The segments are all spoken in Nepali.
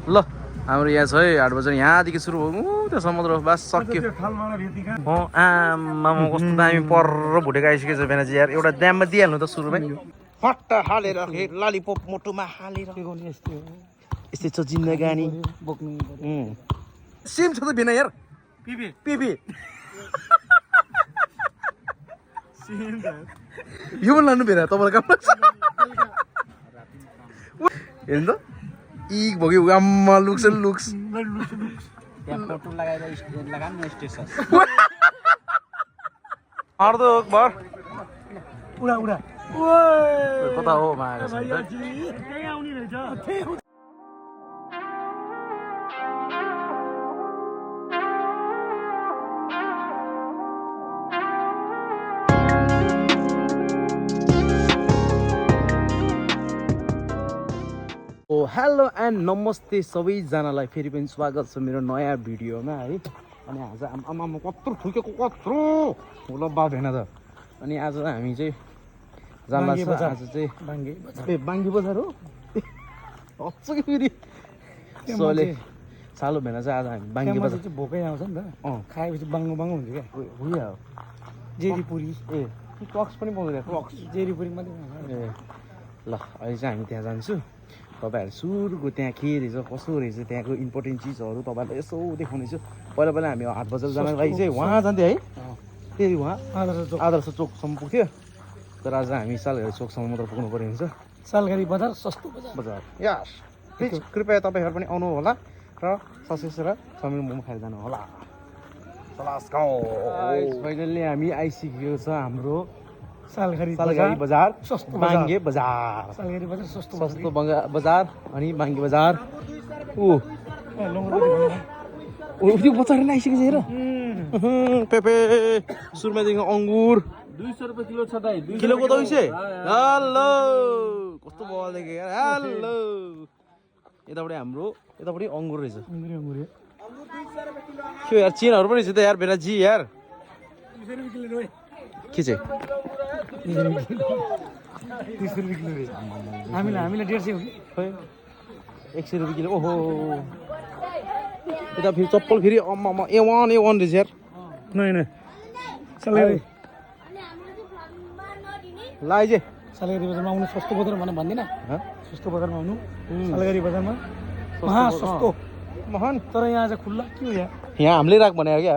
ल हाम्रो यहाँ छ है 8 बजे यहाँदेखि सुरु हो त्यो समुद्र बस सक्यो आमा कस्तो दामी पर भुटेको आइसकेछ बेनाजी यार एउटा ड्याममा दिइहाल्नु त सुरुमै फट्ट हालेर ललिपप मुटुमा हालेर यस्तै छ जिन्दगानी सेम छ त बिना यार पिपी पिपी यो पनि लानु बेला तपाईँलाई काम लाग्छ हेर्नु त इक भग्यो आम्मा लुक्स फोटो लगाएर लगाम न स्टेटस अर्दो भर उडा कता हो माया हेलो एन्ड नमस्ते सबैजनालाई फेरि पनि स्वागत छ मेरो नयाँ भिडियोमा है अनि आज आमामा कत्रो ठुकेको कत्रो लब्बा भएन त अनि आज हामी चाहिँ जान्ला छ आज चाहिँ बाङ्गी बजार हो हच्छ कि फेरि सोले सालो भएन चाहिँ आज हामी बाङ्गी बजार चाहिँ भोकै आउँछ नि त खाएपछि बाङ्गो हुन्छ क्या हुइया जेरीपुरी ए टक्स पनि पाउँदैन टक्स जेरीपुरी मात्रै ए ल अहिले चाहिँ हामी त्यहाँ जान्छु तपाईँहरू सुरुको त्यहाँ के रहेछ कसो रहेछ त्यहाँको इम्पोर्टेन्ट चिजहरू तपाईँहरूलाई यसो देखाउनेछु पहिला हामी 8 बजे जानको लागि चाहिँ उहाँ जान्थ्यो है फेरि उहाँ आदर्श चोकसम्म पुग्थ्यो तर आज हामी सालघारी चोकसम्म मात्र पुग्नु पर्ने हुन्छ सालघारी बजार सस्तो बजार यस प्लिज कृपया तपाईँहरू पनि आउनु होला र ससेस र चाउमिन मोमो खाएर जानु होला फाइनल्ली हामी आइसकेको छ हाम्रो सालघारी बजार बाङ्गे बजार सालघारी बजार सस्तो बजार अनि बाङ्गे बजार त्यो बजारले आइसकेको छ हेर पेपे सुरमादेखि अङ्गुर 200 रुपैयाँ किलो छ दाइ किलोको 200 हेलो कस्तो बल देखे यार हेलो यतापट्टि अङ्गुर रहेछ के यार चिनहरू पनि रहेछ त यार बेला जी यार के चाहिँ 30 रुपैयाँ किलो रे हामीलाई 150 हो कि खै 100 रुपैयाँ किलो ओहो यता फेरि चप्पल फेरि अम्मा A1 रहेछ यार नै सालघारी लाइजे सालघारी बजारमा आउनु सस्तो बजार भनेर भन्दिन सस्तो बजारमा आउनु सालघारी बजारमा महा सस्तो महान तर यहाँ आज खुल्ला के हो यहाँ हामीले राख भनेको क्या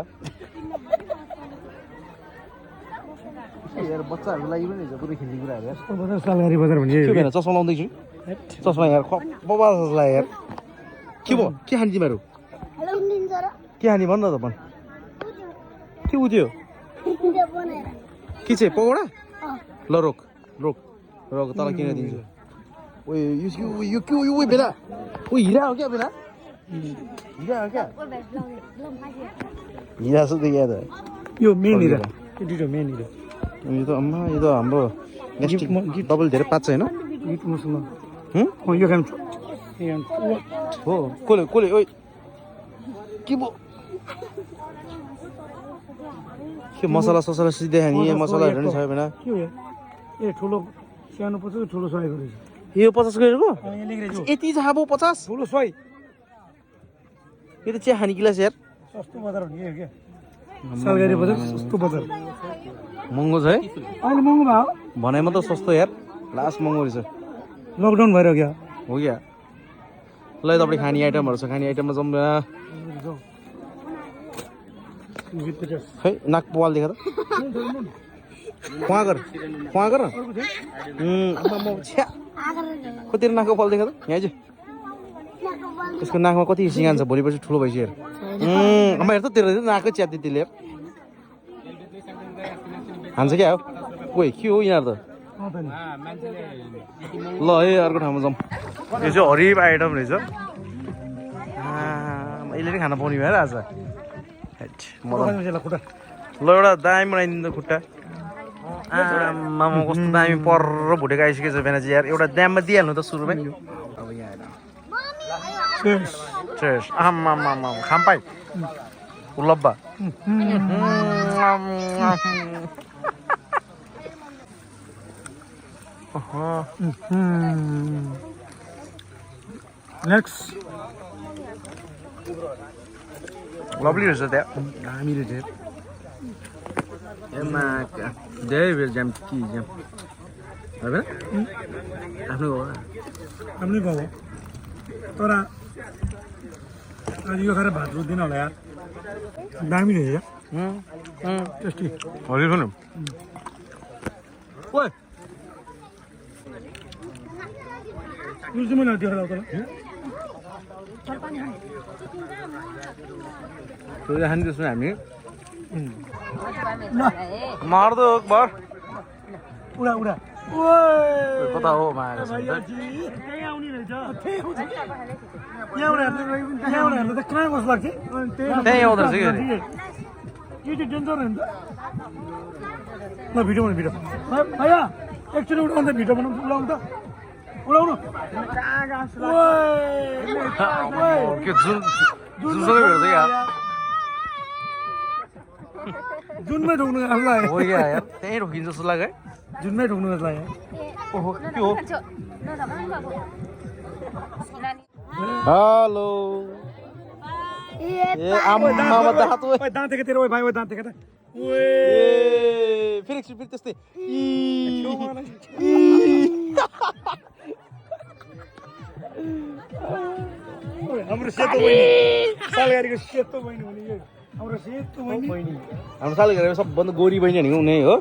यार बच्चाहरूको लागि पनि रहेछ पुरै खेल्ने कुराहरू यार बजार सालघारी बजार भन्ने के भएन चस्मा लाउँदैछु चस्मा यार बबाल जसलाई यार के भयो के खाने तिमीहरू के खाने भन् न त भन् के उठ्यो के चाहिँ पकौडा ल रोक तल किन दिन्छु यो के हो बेला हिरा हो क्या बेला हिरा हो क्या हिरा जस्तो देखिया त यो मेन हिरा यो मेन हिरा यो त अम्मा यो त हाम्रो ग्यास्ट्रिक डबल धेरै पाच्छ होइन यो खान्छ हो कसले ओइ के भयो के मसला सिधै खाने मसलाहरू नि छ भने के हो ए ठुलो सानो 50 ठुलो 100 को रहेछ यो 50 को यति छ अब 50 ठुलो 100 यो त चिया खाने गिलास यार सस्तो बजार हो नि के सालघारी बजार सस्तो बजार महँगो छ है अहिले महँगो भयो भनाइमा त सस्तो यार लास्ट महँगो रहेछ लकडाउन भएर क्या हो क्या ल तपाईँ खाने आइटमहरू छ खाने आइटममा जाउँ खै नाक पवाल देखा त खुवा गर छ्या कति नाकको पवाल देखा त यहाँ चाहिँ यसको नाकमा कति सिँगान छ भोलिपछि ठुलो भइसक्यो हेर आमा हेर त तेरो नाकै च्याति त्यसले हेर हान्छ क्या हो ओइ के हो यिनीहरू त ल है अर्को ठाउँमा जाउँ यो चाहिँ हरिब आइटम रहेछ मैले नै खान पाउने भएर आज ल एउटा दामी बनाइदिनु खुट्टा आमा कस्तो दामी पर भुटेको आइसकेछ बेना चाहिँ यार एउटा ड्याममा दिइहाल्नु त सुरुमै अब यहाँ आमा खाम्पाई उल्लब्बा नेक्स्ट लभली रहेछ त्यहाँ दामी रहेछ एमा धेरै बेर जाम कि जाम होइन आफ्नो हो आफ्नै गाउँ हो तर आज यो खाएर भात रुच्दैन होला यार दामी रहेछ यार टेस्टी हरि खानु ओए रुच्छ मैले देखाएर तल त्यो खानु त्यसमा हामी मार्दो बर उडा उडा कता हो मारेर त्यही आउने रहेछ यहाँबाट हेर्दा त कहाँ कस्तो लाग्छ त्यही आउँदो रहेछ कि यो चाहिँ डेन्जर हो नि त ल भिडियो बनाउनु भिडियो भैया एकचोटि उठाउनु त भिडियो बनाउनु उडाउनु त उडाउनु के जुनसँगै भेट्छ क्या जुनमै ढोक्नु जस्तो लाग्यो हो क्या यार त्यहीँ रोकिन्छ जस्तो लाग्यो है जुनमै ढोक्नु जस्तो लाग्यो ओहो के हो हेलो ए आम्मा दाँत ओए दाँत देखे तेरो भाइ दाँत देखे त फेरि एकछिन फेरि त्यस्तै हाम्रो सेतो बहिनी सालगारीको सेतो बहिनी हुने यो हाम्रो सेतो बहिनी हाम्रो सालगारीको सबभन्दा गोरी बहिनी भनेको उनी हो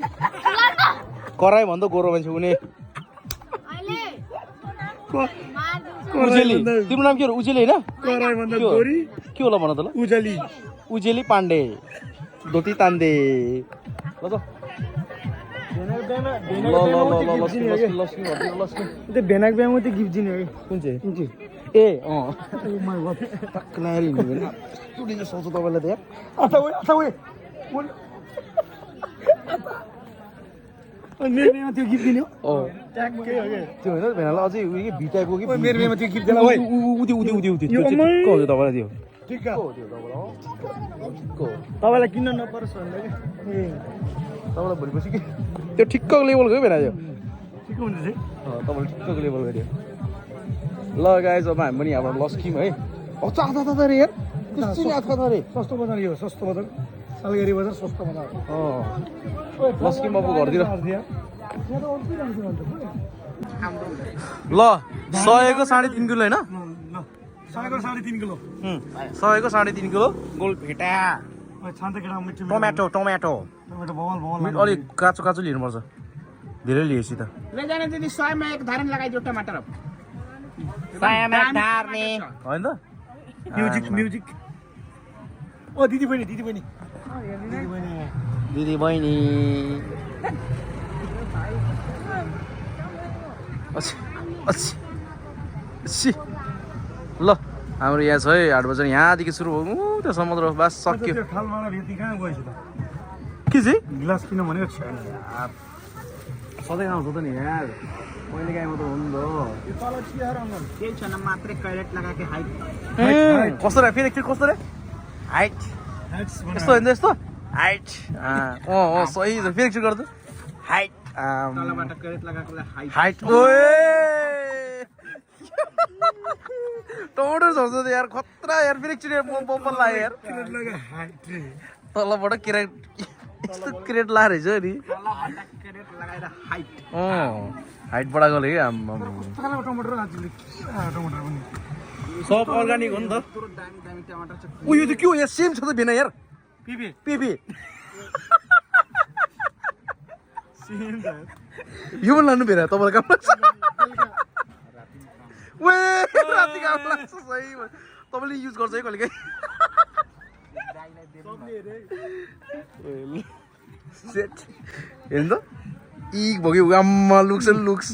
कराई भन्दा गोरो मान्छे उनी उजेली तिम्रो नाम के हो उजेली होइन कराई भन्दा गोरी के होला भन त ल उजेली उजेली पाण्डे धोती तान्दे ल त त्यो भेनाक बिहामा त्यो गिफ्ट दिने हो कुन चाहिँ ए टक्क नारी हिँड्नु सोच्छ तपाईँलाई त यार मेरो बिहामा त्यो गिफ्ट दिने हो त्यो होइन भेनालाई अझै उयो भिटाएको कि मेरो बिहामा त्यो गिफ्ट दिनु तपाईँलाई त्यो ठिक तपाईँलाई किन्न नपरोस् भन्दा कि तपाईँलाई भोलिपछि कि त्यो ठिक्क लेभलको भेना त्यो ठिक हुन्छ चाहिँ तपाईँले ठिक्कको लेभलको थियो ल गाइस अब हामी पनि यहाँबाट लस्किम है अच्छा आधा रे यार सस्तो बजार यो सस्तो बजार सालगारी बजार सस्तो बजार लस्किम अब घरतिर ल 100को 3.5 किलो होइन 100को 3.5 किलो 100को 3.5 किलो गोल भेटा टोमेटो टोमेटो अलिक काँचो काँचो लिनुपर्छ धेरै लिएपछि त लैजाने दिदी 100 मा एक धारण लगाइदियो टमाटर होइन त म्युजिक ओ दिदी बहिनी दिदी बहिनी ल हाम्रो यहाँ छ है 8 बजे यहाँदेखि सुरु भयो त्यो समुद्र बास सक्यो के चाहिँ ग्लास किन भनेको सधैँ आउँछ त नि यार मैले काहीँ मात्र हो नि त केही छैन मात्रै कैरेट लगाके हाइट कस्तो रे फेरि एकचोटि कस्तो रे हाइट यस्तो होइन यस्तो हाइट सही छ फेरि एकचोटि गर्दा हाइट तलबाट कैरेट लगाएकोलाई हाइट हाइट ओए टमाटर झर्छ त यार खतरा यार फेरि एकचोटि बम्पर लाग्यो यार तलबाट क्रेट यस्तो क्रेट लाएर रहेछ नि कैरेट लगाएर हाइट हाइट बढाएको कि टमाटर पनि सब अर्ग्यानिक हो नि त दामी दामी टमाटर छ ऊ यो त के हो यार सेम छ त बिना यार पिपी पेपे सेम त यो पनि लानु भेरा तपाईँलाई काम लाग्छ वे राति काम लाग्छ सही तपाईँले युज गर्छ है कहिले काहीँ हेर्नु त इक भयो आम्मा लुक्स एन्ड लुक्स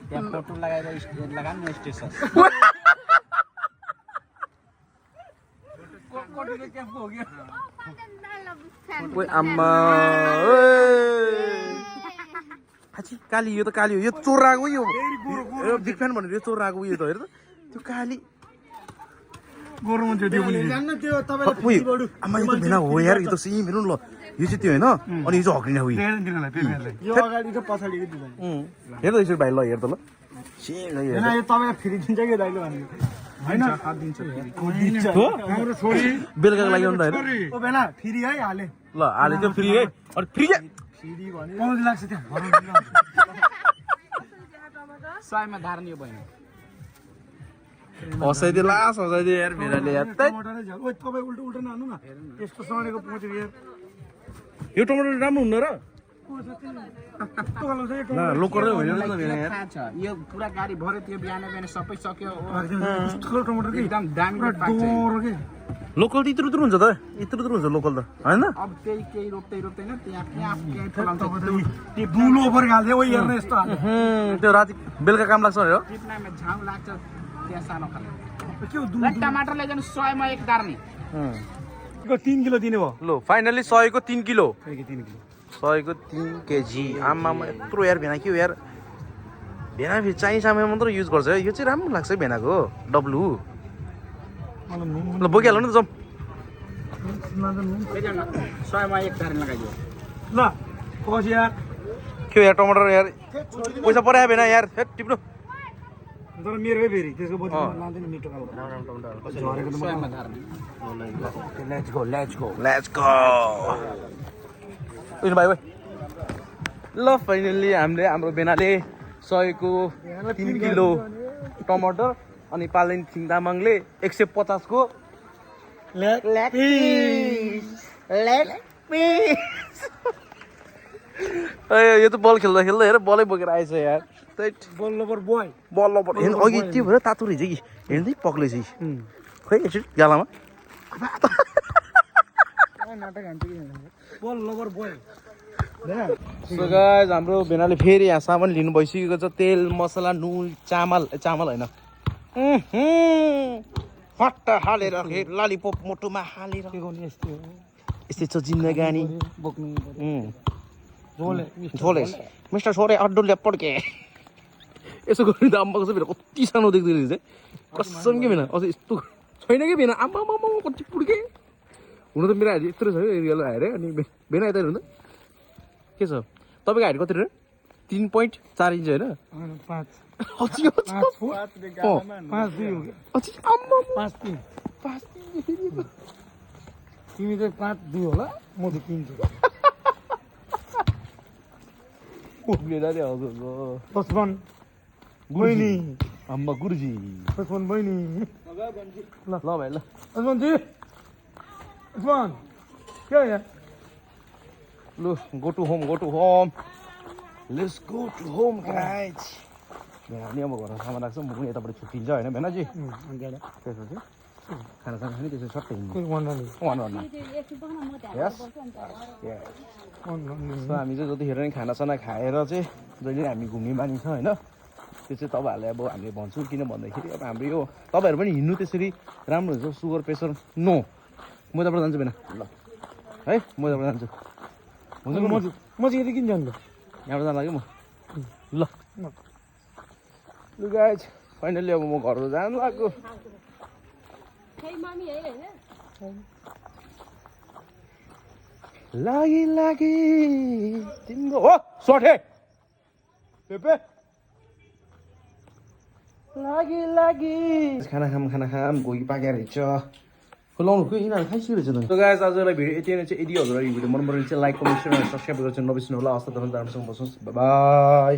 त्यहाँ फोटो लगाएर लगाम न स्टेसन ओए आम्मा काली यो त काली हो यो चोराको यो बिग फ्यान भनेर यो चोराको उयो त हेर त त्यो काली गोरु मान्छे त्यो पनि जान्न त्यो उयो आम्मा यो त भेना हो यार यो त सेम हेर्नु ल यो चाहिँ त्यो होइन अनि यो चाहिँ हक्रिना उयो यो अगाडि र पछाडिको डिजाइन हेर त यसरी भाइ ल हेर त ल सेम हैन यो तपाईलाई फेरि दिन्छ के दाइले भन्नु होइन हाम्रो छोरी बेलुकाको लागि हो नि त होइन ओ बेला फेरि है हाले ल हाले त्यो फ्री है अनि फ्री पाउँदै लाग्छ त्यहाँ सयमा धार्ने भएन हँसाइदियो लास हँसाइदियो यार भेनाले यार त्यही टमाटरै झ्याल ओइ तपाईँ उल्टो उल्टो नहाल्नु न यस्तो सडेको पहुँच्यो यार यो टमाटर राम्रो हुन्न र कस्तो खालको छ यो ल लोकल नै होइन नि त भेना यार थाहा छ यो पुरा गाडी भर्यो त्यो बिहान बिहान सबै सक्यो कस्तो खालको टमाटर कि एकदम दामी पुरा पाक्छ डोरो कि लोकल त यत्रो यत्रो हुन्छ त यत्रो यत्रो हुन्छ लोकल त होइन अब केही केही रोप्दैन त्यहाँ केही फलाउँछ त्यो दुलो ओभर हाल्दै ओ हेर्न यस्तो हाल्यो त्यो राति बेलुका काम लाग्छ अरे हो टिप्नामा झाउ लाग्छ त्यहाँ सानो खाले के हो ल टमाटर लैजानु 100 मा एक धार्ने 3 किलो दिने भयो ल फाइनली 100 को 3 किलो 3 किलो 100 को 3 केजी आमामा यत्रो यार भेना के हो यार भेना फेरि चाहिने सामान मात्र युज गर्छ है यो चाहिँ राम्रो लाग्छ है भेनाको डब्लु ल बोकिहाल्नु नि त जाउँ लैजानु 100 मा एक धार्ने लगाइदियो ल कस यार के हो यार टमाटर यार पैसा परायो भेना यार हेट टिप्नु तर मेरो फेरि त्यसको बदली लाँदैन मिठो खालको झरेको त 100 मा धार्ने लेट्स गो उयो भाइ ल फाइनल्ली हामीले हाम्रो बेनाले 100 को 3 किलो टमाटर अनि पालेन थिङ तामाङले 150 को लेग पिस यो त बल खेल्दा खेल्दा हेर बलै बोकेर आएछ यार बल लबर बोय बल अघि त्यो भएर तातो रहेछ कि हेर्दै पक्लेछ कि खै एकछिन गालामा बल लबर बोय सो गाइस हाम्रो भेनाले फेरि यहाँ सामान लिनु भइसकेको छ तेल मसला नुन चामल होइन फट्टा हालेर ललिपप मुटुमा हालेर के गर्ने यस्तो यस्तै छ जिन्दगानी बोक्नु झोले मिस्टर छोरे अड्डु लेप्पड के यसो गर्ने त अम्माको चाहिँ भेना कति सानो देख्दै रहेछ कसम के भेना अझ यस्तो छैन कि भेना आम्मा कति पुड्के हुन त मेरो हात यत्रो छ एरियालाई हाएर अनि भेना यता हेर्नु त के छ तपाईँको हाइट कति रह्यो 3.4 इन्च होइन 5 तिमी चाहिँ 5-2 होला म चाहिँ 3 छु पचपन बहिनी अम्मा गुरुजी पचपन बहिनी ल भाइ ल पचपनजी पचपन के हो यहाँ लु go to home let's go to home guys भेनाले अब घरमा सामान राख्छ म पनि यताबाट छुट्टिन्छ होइन भेनाजी त्यसपछि खानासाना खाने त्यसपछि सट्टै हिँड्नु सो हामी चाहिँ जतिखेर नि खानासाना खाएर चाहिँ जहिले हामी घुम्ने बानी छ होइन त्यो चाहिँ तपाईँहरूलाई अब हामीले भन्छौँ किन भन्दाखेरि अब हाम्रो यो तपाईँहरू पनि हिँड्नु त्यसरी राम्रो हुन्छ सुगर प्रेसर नो म यताबाट जान्छु भेना ल है म यताबाट जान्छु हुन्छ म चाहिँ यति किन जान्छु यहाँबाट जानु लाग्यो म ल लु गाइज फाइनली अब म घर जानु लाग्यो लागि तिम्रो हो सोठे पेपे लागि खाना खाम गोगी पाकेर रहेछ लाउनु खोइ यिनीहरू खाइसकेको रहेछ त गाइज आजलाई भिडियो यति नै चाहिँ यदि हजुरलाई भिडियो मन परेको चाहिँ लाइक कमेन्ट सेयर सब्सक्राइब गरेर चाहिँ नबिर्सिनु होला हस्ता तपाईँ राम्रोसँग बस्नुहोस् बाई